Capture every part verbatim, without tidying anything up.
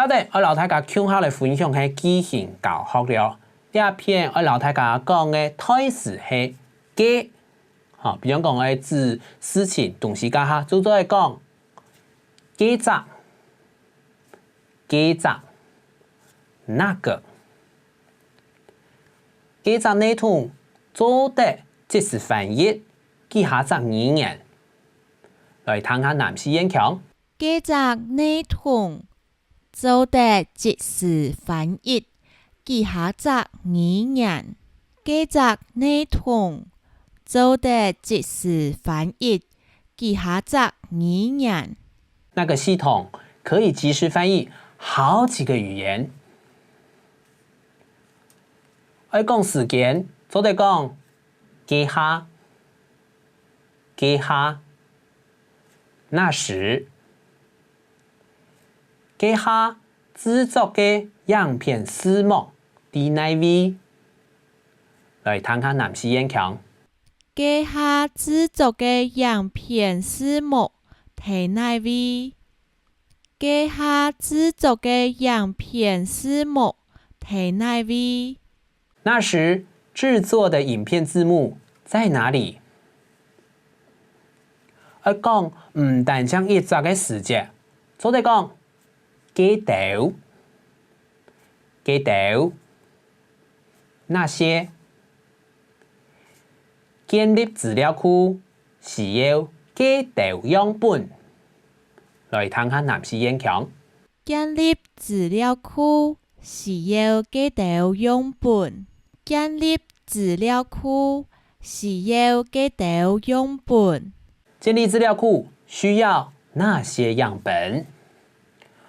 下底愛摎大家共下來分享个句型教學了。這片愛摎大家講个代詞係个，吼，比如講愛指事情、東西該下，就做得講个隻，个隻，那個。个隻系統做得即時翻譯幾下隻語言。來聽下南四縣腔。 該隻系統做得即時翻譯幾下隻語言。該隻系統做得即時翻譯幾下隻語言。那個系統可以即時翻譯好幾個語言。愛講時間，做得講該下，該下，那時。 該下製作个影片字幕在哪位？來聽下南四縣腔。該下製作个影片字幕在哪位？該下製作个影片字幕在哪位？ 那時製作的影片字幕在哪裡？愛講毋單淨一隻个時節，做得講該兜，該兜，那些。建立資料庫需要該兜樣本。來聽下南四縣腔。 建立資料庫需要該兜樣本。建立資料庫需要該兜樣本。建立資料庫需要哪些樣本？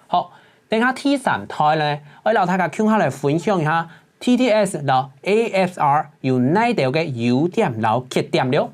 好，等下第三段呢，愛摎大家共下來分享一下T T S摎A F R有哪兜个優點摎缺點了。